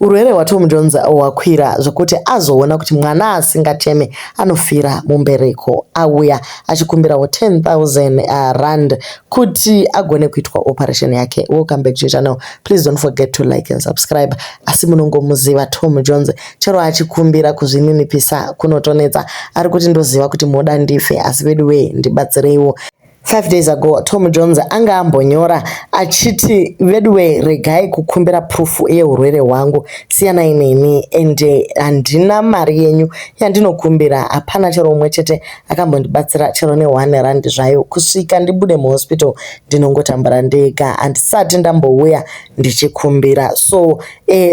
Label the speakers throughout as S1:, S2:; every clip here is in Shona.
S1: Urwere hwaTom Jones hwakwira zvekuti azoona kuti mwana asingacheme anofira mumbereko. Auya achikumbirawo 10,000 rand kuti agone kuitwa operation yake. Welcome back to your channel. Please don't forget to like and subscribe. Asi munongomuziva Tom Jones, chero achikumbira, kuzvininipisa kunotonetsa. Ari kuti, "Ndoziva kuti moda ndife, asi veduwe, ndibatsireiwo." 5 days ago Tom Jones anga ambonyora achiti, "Veduwe, regai kukumbira proof yeurwere hwangu, siyanai neni, ende handina mari yenyu yandinokumbira. Hapana chero umwe chete akambondibatsira chero ne1 rand zvayo. Kusvika ndibude muhospital ndinongotambura ndega, handisati ndambouya ndichikumbira." So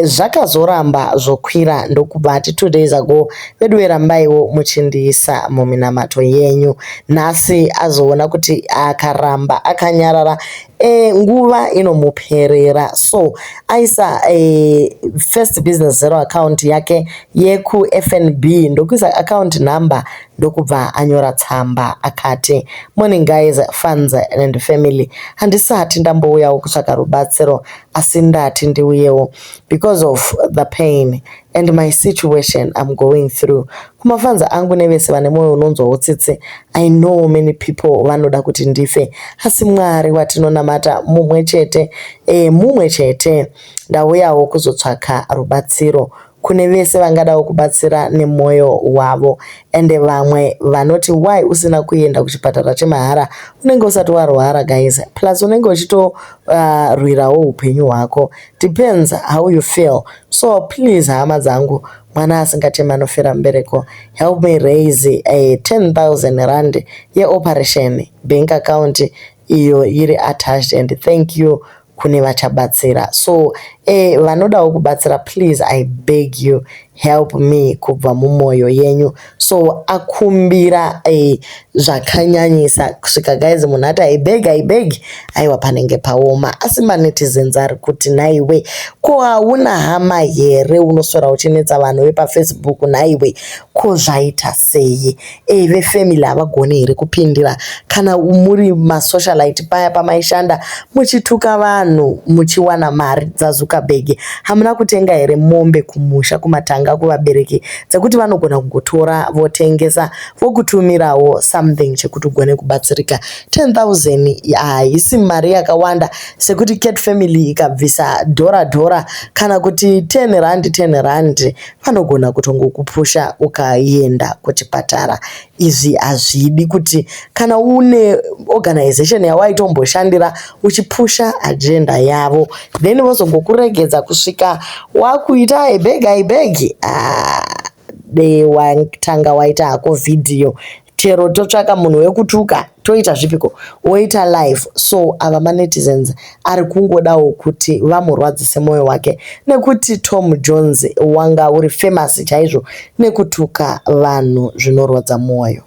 S1: zvakazoramba zvokwira, ndokubva ati 2 days ago, "Veduwe, rambaiwo muchindiisa muminamato yenyu." Nhasi azoona kuti akaramba akanyarara, nguva inomuperera, so aisa first business zero account yake yekuFNB, ndokuisa account number, ndokubva anyora tsamba akati, "Morning guys, fans and family. Handisati ndambouyawo kutsvaka rubatsiro, asi ndati ndiuyewo because of the pain and my situation I'm going through. Kumafans angu nevese vane mwoyo unonzwawo tsitsi, I know many people vanoda kuti ndife, asi Mwari watinonamata mumwe chete, mumwe chete. Ndauyawo kuzotsvaka rubatsiro kune vese vangadawo kubatsira nemwoyo wavo. Ende vamwe vanoti, 'Why usina kuenda kuchipatara chemahara?' Unenge usati warwara guys, plus unenge uchitorwirawo upenyu hwako. Depends how you feel. So please, hama dzangu, mwana asingachemi anofira mubereko. Help me raise a 10,000 rand yeoperation. Bank account iyo iri attached, and thank you kune vachabatsira." So vanodawo kubatsira, please, I beg you, help me kubva mumwoyo yenyu. So akumbira zvakanyanyisa kusvika guys munhu ati, "I beg, I beg." Aiwa, panenge paoma. Asi manetizens ari kuti, "Nhaiwe, ko hauna hama here? Unoswera uchinetsa vanhu vepaFacebook. Nhaiwe, ko zvaita sei? Vefamily havagoni here kupindira? Kana muri masocialite, paya pamaishanda muchituka vanhu muchiwana mari dzaZuckerberg, hamuna kutenga here mombe kumusha kumatanga kuvabereki dzekuti vanogona kungotora votengesa, vokutumirawo something chekuti ugone kubatsirika? 10,000 haisi mari yakawanda sekuti Cat Family ikabvisa dhora dhora kana kuti 10 rand 10 rand, vanogona kutongokupusha ukaenda kuchipatara. Izvi hazvidi kuti kana une organization yawaitomboshandira uchipusha agenda yavo, then vozongokuregedza kusvika wakuita 'I beg, I beg.' Ah, de watanga waita hako vhidhiyo, chero totsvaka munhu wekutuka, toita zvipiko, woita live." So ava manetizens ari kungodawo kuti vamurwadzise mwoyo wake, nekuti Tom Jones wanga uri famous chaizvo nekutuka vanhu zvinorwadza mwoyo.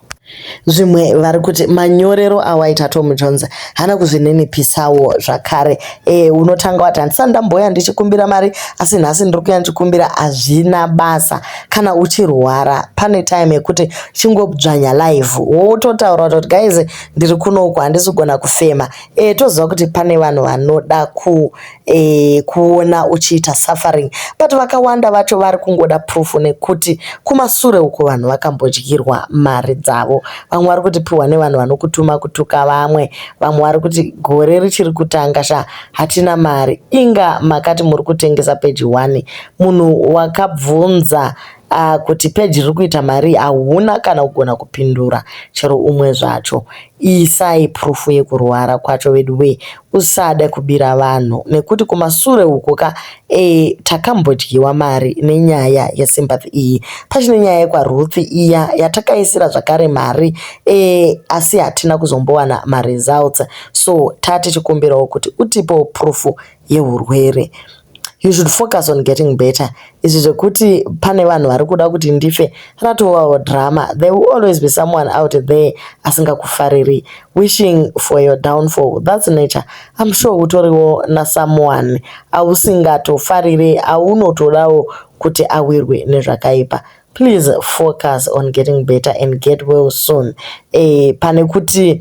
S1: Zvimwe vari kuti manyorero awaita Tom Jones haana kuzvininipisawo zvakare. Unotanga wati, "Handisati ndamboya ndichikumbira mari, asi nhasi ndiri kuya ndichikumbira." Hazvina basa. Kana uchirwara, pane time yekuti chingodzvanya live, wototaura kuti, "Guys, ndiri kunoku, handisi kugona kufema." Toziva kuti pane vanhu vanoda kuona uchiita suffering, but vakawanda vacho vari kungoda proof, nekuti kumasure uko vanhu vakambodyirwa mari dzavo. Vamwe vari kuti piwa nevanhu vanokutuma kutuka vamwe. Vamwe vari kuti, "Gore richiri kutanga sha, hatina mari. Inga makati muri kutengesa peji 1. Munhu wakabvunza kuti peji riri kuita mari, hauna kana kugona kupindura chero umwe zvacho. Isai proof yekurwara kwacho vedu wee, usada kubira vanhu, nekuti kumasure uko ka takambodyiwa mari nenyaya yesympathy iyi. Pachine nyaya yekwaRuth iya yatakaisira zvakare mari, asi hatina kuzombowana maresults. So tatichikumbirawo kuti utipewo proof yeurwere. You should focus on getting better. Izvi zvekuti pane vanhu vari kuda kuti ndife ratovawo drama. There will always be someone out there asingakufariri, wishing for your downfall. That's nature. I'm sure utoriwo nasomeone ausingatofariri, aunotodawo kuti awirwe nezvakaipa. Please focus on getting better and get well soon, pane kuti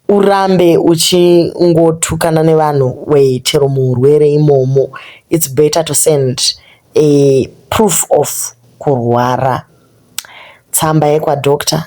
S1: urambe uchingotukana nevanhu chero muurwere imomo. It's better to send Proof of kurwara, tsamba yekwadoctor,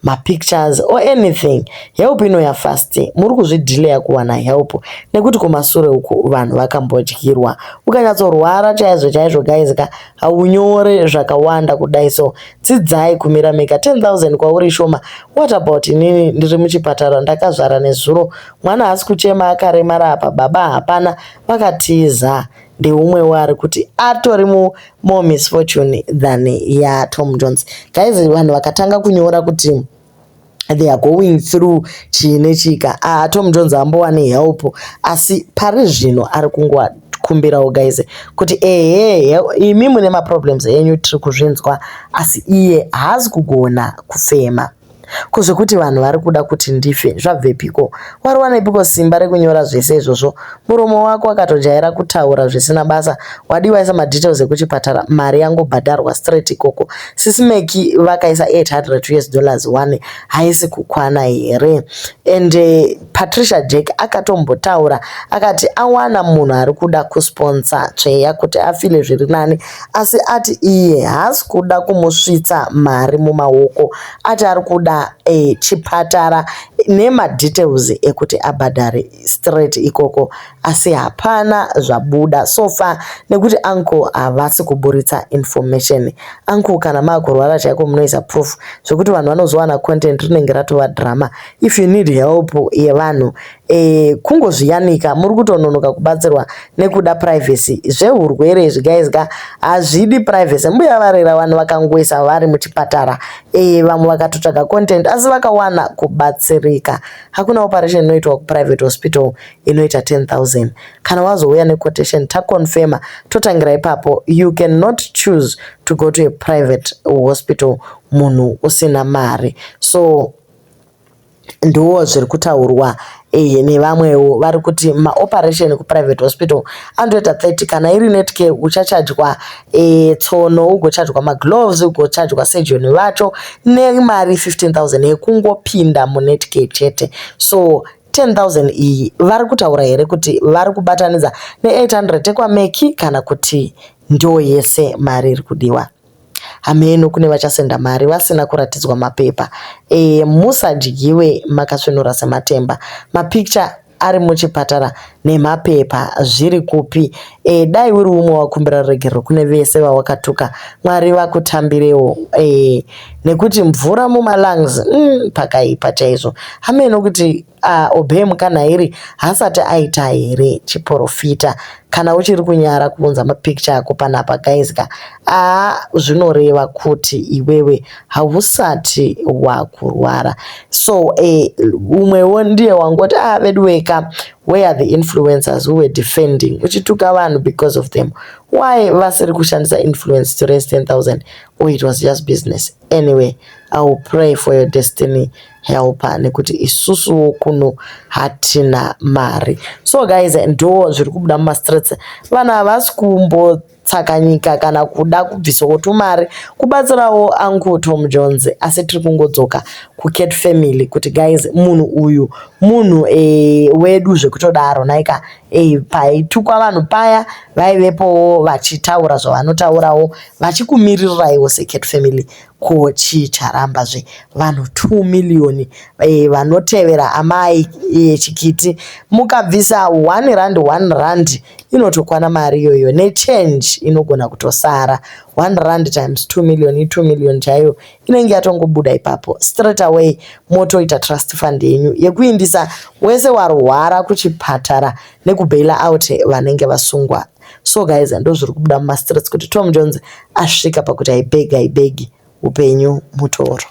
S1: mapictures or anything. Help inouya fast. Muri kuzvidhileya kuwana help nekuti kumasure uku vanhu vakambodyirwa. Ukanyatsorwara chaizvo chaizvo, guys ka, haunyore zvakawanda kudai. So dzidzai kumira mega. 10,000 kwauri shoma. What about inini ndiri muchipatara, ndakazvara nezuro, mwana haasi kuchema, akaremara, apa baba hapana, vakatiza? Ndeumwewo ari kuti atori more misfortune than yaTom Jones. Guys, vanhu vakatanga kunyora kuti they are going through chii nechika. Ah, Tom Jones ambowani help, asi pari zvino ari kungokumbirawo, guys, kuti ehe, imi mune maproblems enyu, tiri kuzvinzwa, asi iye haasi kugona kufema kuzvekuti vanhu vari kuda kuti ndife. Zvabvepiko? Wariwanepiko simba rekunyora zvese izvozvo? Muromo wako akatojaira kutaura zvisina basa. Wadi waisa madetails ekuchipatara, mari yangobhadharwa straight ikoko. Sisi Meki vakaisa 800 US dollars, one haisi kukwana here? And Patricia Jack akatombotaura akati awana munhu ari kuda kusponsor Tsveya kuti afile zviri nani, asi ati iye haasi kuda kumusvitsa mari mumaoko. Ati ari kuda chipatara nemadetails ekuti abhadhare straight ikoko, asi hapana zvabuda so far nekuti uncle havasi kuburitsa information. Uncle, kana maakurwara chaiko munoisa proof, zvekuti vanhu vanozowana content rinenge ratova drama. If you need help yevanhu, kungozviyanika. Muri kutononoka kubatsirwa nekuda privacy. Zveurwere izvi, guys ka, hazvidi privacy. Mbuya varera vanhu vakangoisa vari muchipatara, vamwe vakatotsvaga content, asi vakawana kubatsirika. Hakuna operation inoitwa kuprivate hospital inoita 10,000. Kana wazouya nequotation, taconfirma, totangira ipapo. You cannot choose to go to a private hospital munhu usina mari. So ndo zviri kutaurwa nevamwewo vari kuti maoperation kuprivate hospital anotoita 30. Kana iri Netcare, uchachajwa tsono, ugochajwa magloves, ugochajwa surgeon vacho nemari 15,000 yekungopinda muNetcare chete. So 10,000 iyi vari kutaura here kuti vari kubatanidza ne800 ekwaMeki, kana kuti ndo yese mari iri kudiwa? Hameno kune vachasenda mari vasina kuratidzwa mapepa. Musadyiwe makasvinura sematemba. Mapicture ari muchipatara nemapepa zviri kupi? Dai uri umwe wakumbira ruregerero kune vese vawakatuka, Mwari vakutambirewo, nekuti mvura mumalungs, pakaipa chaizvo. Hameno kuti Obey Mukanhairi haasati aita here chiprofita. Kana uchiri kunyara kuunza mapicture ako panapa, guys ka, aa, zvinoreva kuti iwewe hausati wakurwara. So umwewo ndiye wangoti, "Ah, vedu weka, where are the influencers who were defending uchituka vanhu because of them? Why vasiri kushandisa influence to raise 10,000, or it was just business? Anyway, I will pray for your destiny helper nekuti isusuwo kuno hatina mari." So guys, ndo zviri kubuda mumastreets. Vanhu havasi kumbotsakanyika kana kuda kubvisawo tumari kubatsirawo Uncle Tom Jones, asi tiri kungodzoka kuCat Family kuti, guys, munhu uyu munhu wedu zvekutodaro naika. Paitukwa vanhu paya vaivepowo vachitaura zvavanotaurawo, vachikumiriraiwo seCat Family. Ko chii charambazve vanhu 2 miriyoni vanotevera amai Chikiti? Mukabvisa 1 rand, 1 rand inotokwana mari iyoyo nechange inogona kutosara. 1 rand times 2 million i2 million chaiyo inenge yatongobuda ipapo straight away. Motoita trust fund yenyu yekuindisa wese warwara kuchipatara nekubaila out vanenge vasungwa. So guys, ndo zviri kubuda mumastreets kuti Tom Jones asvika pakuti, "I beg, I beg, upenyu mutoro."